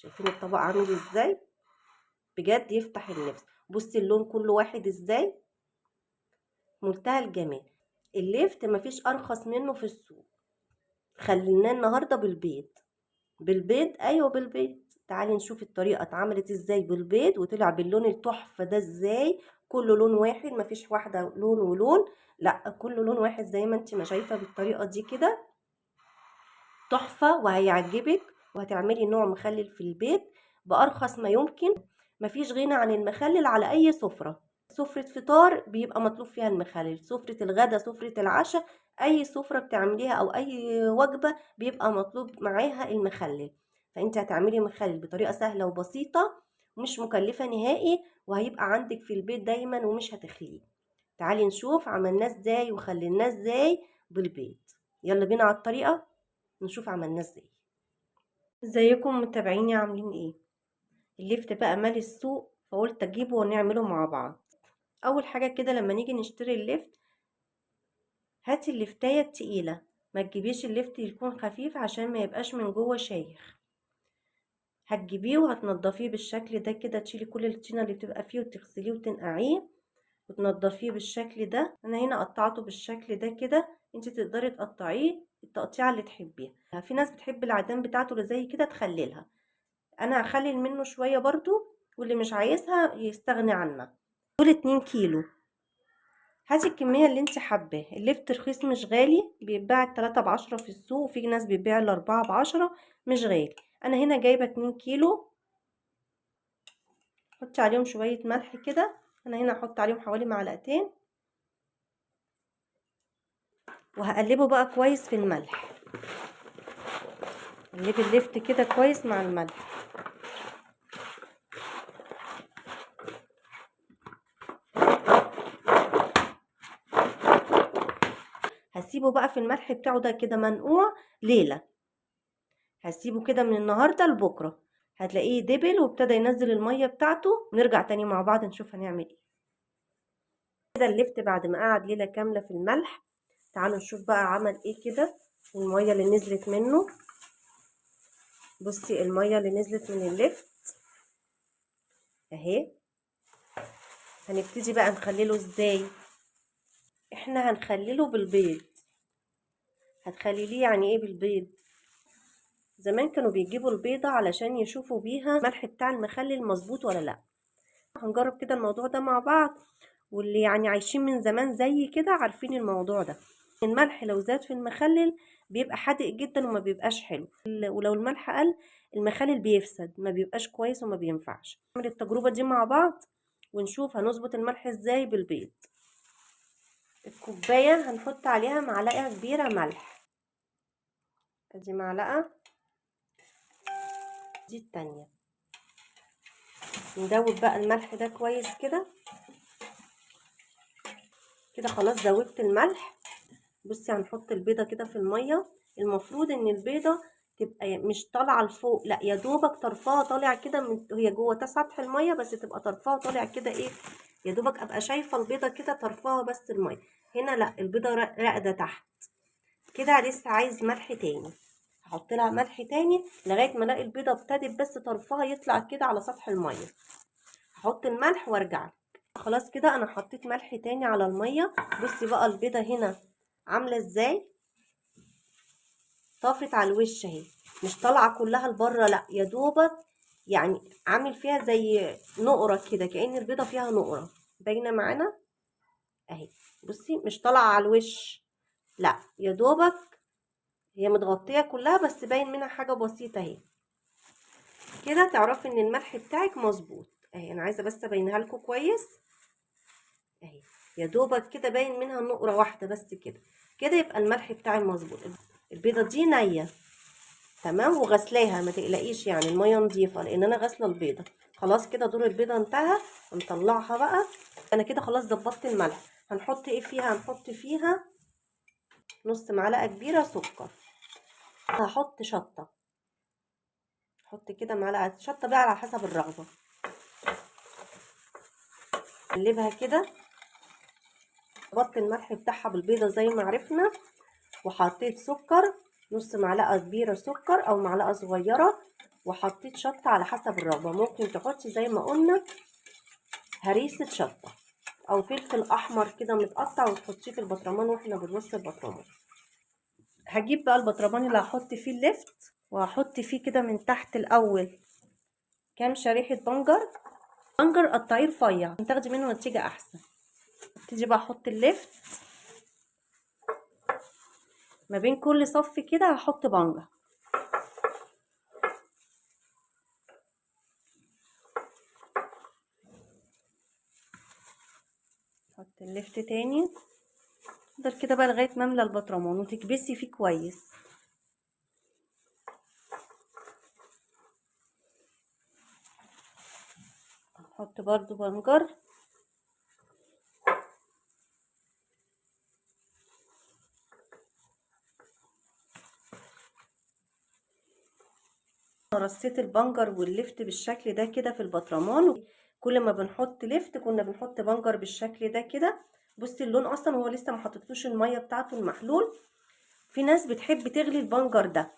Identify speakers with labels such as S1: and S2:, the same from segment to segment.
S1: شايفين الطبق عامل ازاي؟ بجد يفتح النفس. بصي اللون كله واحد ازاي، منتهى الجمال. اللفت مفيش ارخص منه في السوق. خليناه النهارده بالبيض. بالبيض، ايوه بالبيض. تعالي نشوف الطريقة اتعملت ازاي بالبيض وطلع باللون التحفة ده ازاي. كله لون واحد، مفيش واحدة لون ولون، لا كله لون واحد زي ما انت ما شايفه بالطريقة دي كده. تحفة وهيعجبك، وهتعملي نوع مخلل في البيت بارخص ما يمكن. مفيش غنى عن المخلل على اي سفره. سفره فطار بيبقى مطلوب فيها المخلل، سفره الغدا، سفره العشاء، اي سفره بتعمليها او اي وجبة بيبقى مطلوب معاها المخلل. فانت هتعملي مخلل بطريقة سهلة وبسيطة ومش مكلفة نهائي، وهيبقى عندك في البيت دايما ومش هتخليه. تعالي نشوف عملناه ازاي وخليناه ازاي بالبيض. يلا بينا على الطريقة نشوف عملناه ازاي. ازيكم متابعيني، عاملين ايه؟ اللفت بقى مالي السوق، فقلت اجيبه ونعمله مع بعض. اول حاجة كده لما نيجي نشتري اللفت، هاتي اللفتايه التقيله، ما تجيبيش اللفت يكون خفيف عشان ما يبقاش من جوه شايخ. هتجيبيه وهتنضفيه بالشكل ده كده، تشيلي كل الطينه اللي بتبقى فيه وتغسليه وتنقعيه وتنضفيه بالشكل ده. انا هنا قطعته بالشكل ده كده، انت تقدري تقطعيه التقطيعه اللي تحبيها. في ناس بتحب العيدان بتاعته اللي زي كده تخللها، انا هخلل منه شوية برضو، واللي مش عايزها يستغني عنها. دول 2 كيلو. هاتي الكمية اللي انت حباها. اللفت رخيص مش غالي، بيتباع 3 ب10 في السوق، وفي ناس بتبيع 4 ب10، مش غالي. انا هنا جايبه 2 كيلو. حطي عليهم شوية ملح كده، انا هنا هحط عليهم حوالي معلقتين، وهقلبه بقى كويس في الملح. قلبي اللفت كده كويس مع الملح. هسيبه بقى في الملح بتاعه ده كده منقوع ليلة، هسيبه كده من النهارده لبكرة، هتلاقيه دبل وابتدى ينزل المية بتاعته. ونرجع تاني مع بعض نشوف هنعمل ايه. كده اللفت بعد ما قعد ليلة كاملة في الملح، تعالوا نشوف بقى عمل ايه كده، والمية اللي نزلت منه. بصي المية اللي نزلت من اللفت اهي. هنبتدي بقى نخلله ازاي؟ احنا هنخلله بالبيض. هتخلليه يعني ايه بالبيض؟ زمان كانوا بيجيبوا البيضة علشان يشوفوا بيها الملح بتاع المخلل مظبوط ولا لا. هنجرب كده الموضوع ده مع بعض، واللي يعني عايشين من زمان زي كده عارفين الموضوع ده. الملح لو زاد في المخلل بيبقى حادق جدا وما بيبقاش حلو، ولو الملح قل المخلل بيفسد، ما بيبقاش كويس وما بينفعش. نعمل التجربة دي مع بعض ونشوف هنظبط الملح ازاي بالبيض. الكوباية هنحط عليها معلقة كبيرة ملح، ادي معلقة، دي التانية. ندوب بقى الملح ده كويس كده كده. خلاص دوبت الملح. بصي هنحط البيضة كده في المية. المفروض ان البيضة تبقى مش طالعة لفوق، لا يا دوبك طرفها طالع كده، من هي جوه سطح المية، بس تبقى طرفها طالع كده، ايه يا دوبك ابقى شايفة البيضة كده طرفها بس المية. هنا لا، البيضة راقدة تحت كده، لسه عايز ملح تاني. هحط لها ملح تاني لغاية ما الاقي البيضة ابتدت بس طرفها يطلع كده على سطح المية. هحط الملح وارجع لك. خلاص كده انا حطيت ملح تاني على المية. بصي بقى البيضة هنا عاملة ازاي، طافت على الوش اهي، مش طالعة كلها لبره، لا يا دوبك يعني عامل فيها زي نقرة كده، كأن البيضة فيها نقرة باينة معانا اهي. بصي مش طالعة على الوش، لا يا دوبك هي متغطية كلها، بس باين منها حاجة بسيطة اهي. كده تعرفي ان الملح بتاعك مظبوط اهي. انا عايزة بس ابينها لكم كويس اهي، يا دوبك كده باين منها نقرة واحدة بس كده كده، يبقى الملح بتاعي مظبوط. البيضة دي نية تمام وغسلاها، ما تقلقيش يعني المية نظيفة لان انا غاسلة البيضة. خلاص كده دور البيضة انتهى، نطلعها بقى. انا كده خلاص ظبطت الملح. هنحط ايه فيها؟ هنحط فيها نص معلقة كبيرة سكر. هحط شطة، هحط كده معلقة شطة بقى على حسب الرغبة. نقلبها كده. ظبطت الملح بتاعها بالبيضة زي ما عرفنا، وحطيت سكر نص معلقة كبيرة سكر او معلقة صغيرة. وحطيت شطه على حسب الرغبة. ممكن تحطي زي ما قلنا هريسه شطه او فلفل احمر كده متقطع وتحطيه في البطرمان واحنا بنرص البطرمان. هجيب بقى البطرمان اللي هحط فيه اللفت، وهحط فيه كده من تحت الاول كام شريحة بنجر. بنجر قطعية رفيع عشان تاخدي منه نتيجة احسن. ابتدي بقى احط اللفت ما بين كل صف كده، هحط بنجر. احط اللفت تاني، افضل كده بقى لغاية ما املى البطرمان، وتكبسي فيه كويس. احط برضو بنجر. رصيت البنجر واللفت بالشكل ده كده في البطرمان. كل ما بنحط لفت كنا بنحط بنجر بالشكل ده كده. بصي اللون اصلا هو لسه ما حطيتلوش المية بتاعته المحلول. في ناس بتحب تغلي البنجر ده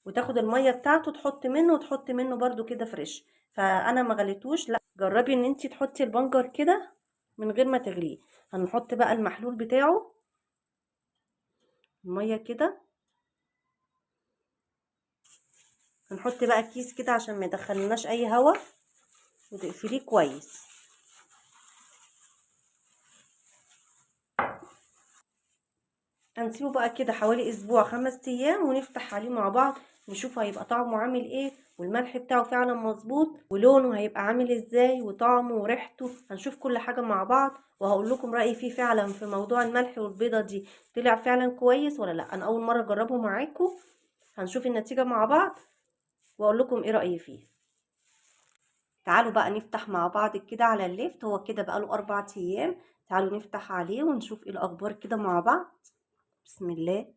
S1: وتاخد المية بتاعته تحط منه، وتحط منه برده كده fresh، فانا ما غليتوش. لا، جربي ان انتي تحطي البنجر كده من غير ما تغليه. هنحط بقى المحلول بتاعه المية كده. هنحط بقى كيس كده عشان ما يدخلناش اي هوا، وتقفليه كويس. هنسيبه بقى كده حوالي اسبوع 5 ايام، ونفتح عليه مع بعض نشوف هيبقى طعمه عامل ايه، والملح بتاعه فعلا مظبوط، ولونه هيبقى عامل ازاي، وطعمه وريحته. هنشوف كل حاجة مع بعض، وهقول لكم رأيي فيه فعلا في موضوع الملح والبيضة دي، طلع فعلا كويس ولا لا. انا اول مرة اجربه معاكم، هنشوف النتيجة مع بعض واقول لكم ايه رأيي فيه. تعالوا بقى نفتح مع بعض كده على اللفت. هو كده بقاله 4 ايام، تعالوا نفتح عليه ونشوف ايه الاخبار كده مع بعض. بسم الله.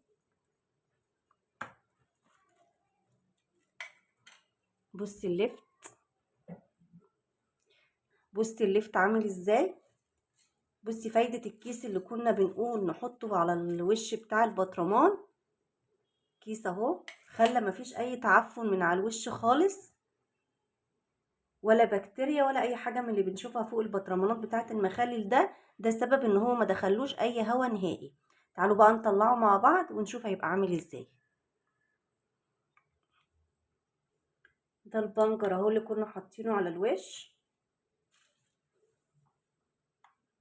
S1: بصي اللفت، بصي اللفت عامل ازاي. بصي فايدة الكيس اللي كنا بنقول نحطه على الوش بتاع البطرمان، كيس اهو، خلى مفيش اي تعفن من على الوش خالص، ولا بكتيريا ولا اي حاجة من اللي بنشوفها فوق البطرمانات بتاعة المخلل ده. ده السبب ان هو ما دخلوش اي هوا نهائي. تعالوا بقى نطلعه مع بعض ونشوف هيبقى عامل ازاي. ده البنجر اهو اللي كنا حاطينه على الوش،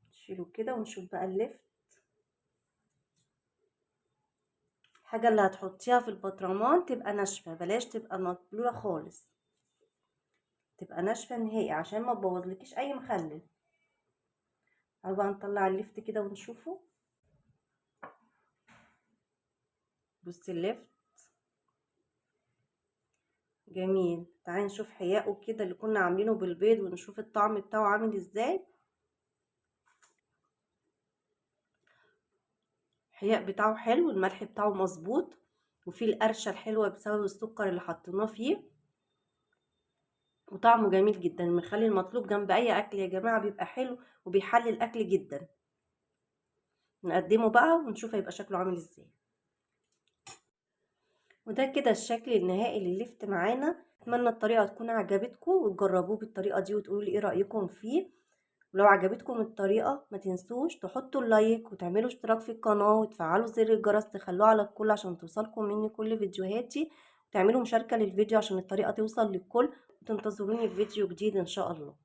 S1: نشيله كده ونشوف بقى اللفت. الحاجة اللي هتحطيها في البطرمان تبقى ناشفة، بلاش تبقى مبلوله خالص، تبقى ناشفة نهائي عشان ما تبوظلكيش اي مخلل. تعالوا بقى نطلع اللفت كده ونشوفه. بصي اللفت جميل. تعالي نشوف حياقه كده اللي كنا عاملينه بالبيض، ونشوف الطعم بتاعه عامل ازاي. الحياق بتاعه حلو، الملح بتاعه مظبوط، وفيه القرشه الحلوة بسبب السكر اللي حطيناه فيه، وطعمه جميل جدا. المخلل المطلوب جنب اي اكل يا جماعة بيبقى حلو وبيحلي الاكل جدا. نقدمه بقى ونشوف هيبقى شكله عامل ازاي. وده كده الشكل النهائي لللفت معانا. اتمنى الطريقة تكون عجبتكم وتجربوه بالطريقة دي وتقولوا لي ايه رايكم فيه. ولو عجبتكم الطريقة ما تنسوش تحطوا اللايك وتعملوا اشتراك في القناة وتفعلوا زر الجرس تخلوه على الكل عشان توصلكم مني كل فيديوهاتي، وتعملوا مشاركة للفيديو عشان الطريقة توصل للكل، وتنتظروني في فيديو جديد ان شاء الله.